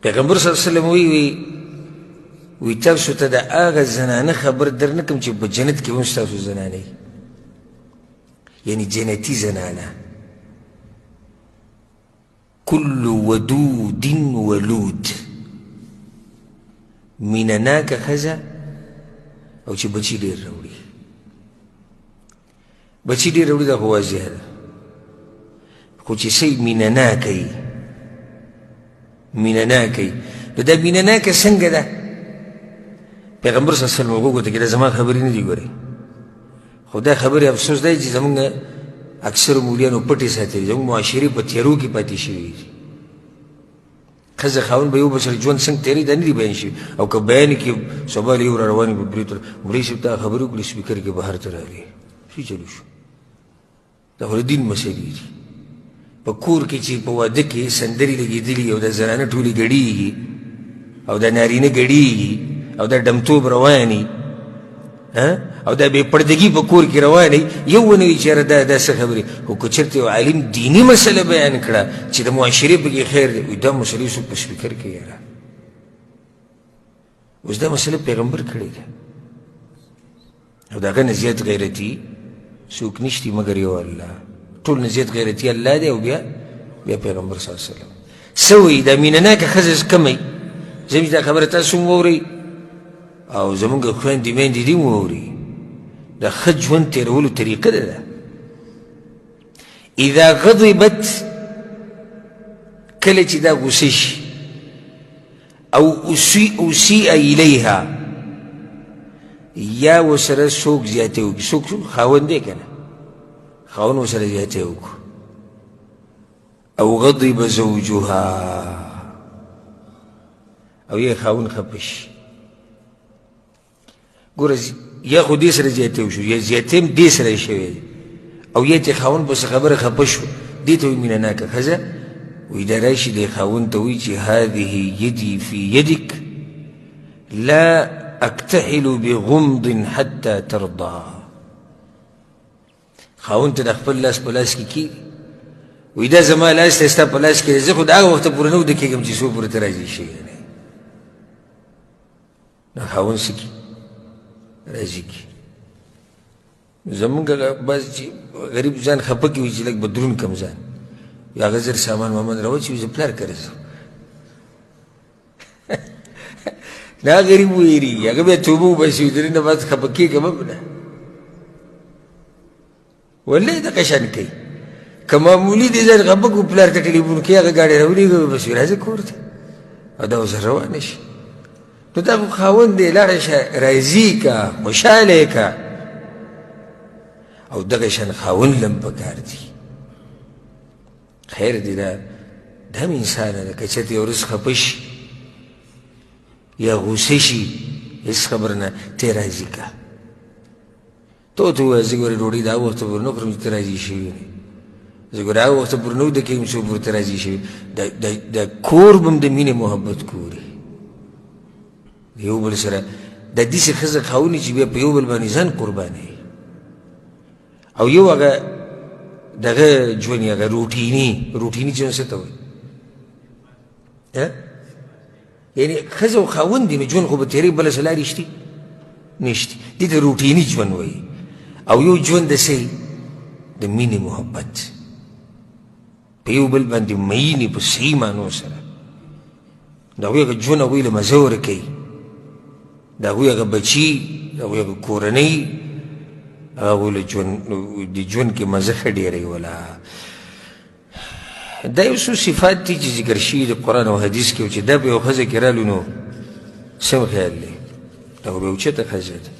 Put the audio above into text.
پیغمبر صلی الله علیه وسلم وی وی تاسو ته د هغه زنانه خبر درنه کوم چې په جنت کې هم ستاسو زنانه، یعنی جنتي زنانه. کل ودود ولود، مینه ناکه ښځه او چې بچي ډېر راوړي. بچي ډېر راوړي دا خو واضح ده، خو چې څه مینه ناکه وي، مینه ناکه وي، نو دا مینه ناکه څنګه ده؟ پیغمبر صلی الله علیه وسلم وګورئ کې دا زما خبرې نه دي ګورئ، خو دا خبرې افسوس دی چې زمونږ اکثر مولیانو پټې ساتلي، زمونږ معاشرې په تیارو کې پاتې شوي دي. ښځه خاوند به یو بل سره ژوند څنګه تېروي دا نه دي بیان شوي، او که بیان کړي سبا له یو را روان په برید مولوي صاحب دا خبرې وکړې سپیکر کې بهر ته راغلې څه چلو شو. دا خو د دین مسلې دي. په کور کې چې په واده کې سندرې لګېدلي او د زنانه ټولې ګډېږي او د نارینه ګډېږي او د ډمتوب رواني او دا بې پردګي په کور کې روانه یو ونه وي چې یاره دا دا څه خبرې. خو که چېرته یو عالم دیني مسله بیان کړه چې د معاشرې پکې خیر دی، وایي دا مسلې څوک په سپیکر کې یاره. اوس دا مسله پیغمبر کړې ده او د هغه نه زیات غیرتي څوک نشتي مګر یو الله. ټول نه زیات غیرتي الله دی او بیا بیا پیغمبر صلی الله علیه وسلم. څه وایي دا مینه ناکه ښځه کموي؟ زه چې دا خبره تاسو هم واورئ او زمونږ خویندې میندې دې هم واوري، د ښه ژوند تېرولو طریقه ده ده. اذا غضبت، کله چې دا غوسه شي، او اسیء الیها، یا ورسره څوک زیاتی وکړي، څوک خاوند دی که نه، خاوند ورسره زیاتی وکړو، او غضب زوجها، او یې خاوند خفه شي. ګوره یا خو دې سره زیاتی وشو، یا زیاتی هم دې سره شوی دی، او یا چې خاوند په څه خبره خفه شو، دې ته وایي مینه ناکه ښځه. وایي دا راشي دې خاوند ته وایي چې هذه یدي فی یدک لا اکتحل بغمض حتی ترضا. خاوند ته د خپل لاس په لاس کې کېږي، وایي دا زما لاس دی ستا په لاس کې دی، زه خو د هغه وخته پورې نه وده کېږم چې څو پورې ته راضي شوی نه. نو خاوند څه کړي؟ راضي کړي. زمونږ بعضې چې غریب ځان خفه کړي چې لږ به درون کړم ځان، یا هغه زر سامان وامان راوچوي، زه پلار کره ځم. دا غریب ویریږي، هغه بیا توبه وباسي، درې نه بعد خفه کېږم هم نه. والله دغه شان کوي. که معمولي دې ځان خفه کړو، پلار ته ټلیفون کوي، هغه ګاډی راولېږي، بس وایي راځه کور ته، او دا ورسره روانه شي. نو دا خو خاوند دی، لاړه شه، راضي که، خوشحاله یې که. او دغه شان خاوند لم پکار دي. خیر دی، دا دا هم انسان ده، که چېرته یو ورځ خفه شي یا غوسه شي، هېڅ خبره نه، ته راضي که. ته ورته ووایه زه ګورې ډوډۍ د هغه وخته پورې نه خورم چې ته راضي شوي نه، زه ګورې هغه وخته پورې نه وده کېږم څو پورې ته راضي شوي. د کور به هم د مینې محبت کوري یو بل سره. د داسې ښځه خاوني چې بیا په یو بل باندې ځان قربانوي. او یو هغه دغه ژوند هغه روټیني، روټیني ژوند څه ته وایي؟ یعنی ښځه او خاوند دي، نو ژوند خو به تېرېږي، بله څه لارې شتي نشتي. دې ته روټیني ژوند وایي. او یو ژوند د څه د مینې محبت، په یو بل باندې مینې په صحیح معنو سره، د هغوی هغه ژوند هغوی له مزه ورکوي، د هغوی هغه بچي، د هغوی هغه کورنۍ، هغوی له ژوند د ژوند کې مزه ښه ډېروي. ولا دا یو څو صفات دي چې ذکر شوي د قرآن او حدیث کې، چې دا په یو ښځه کې رالو نو سم خیال دی، دا خو بیا اوچته ښځه ده.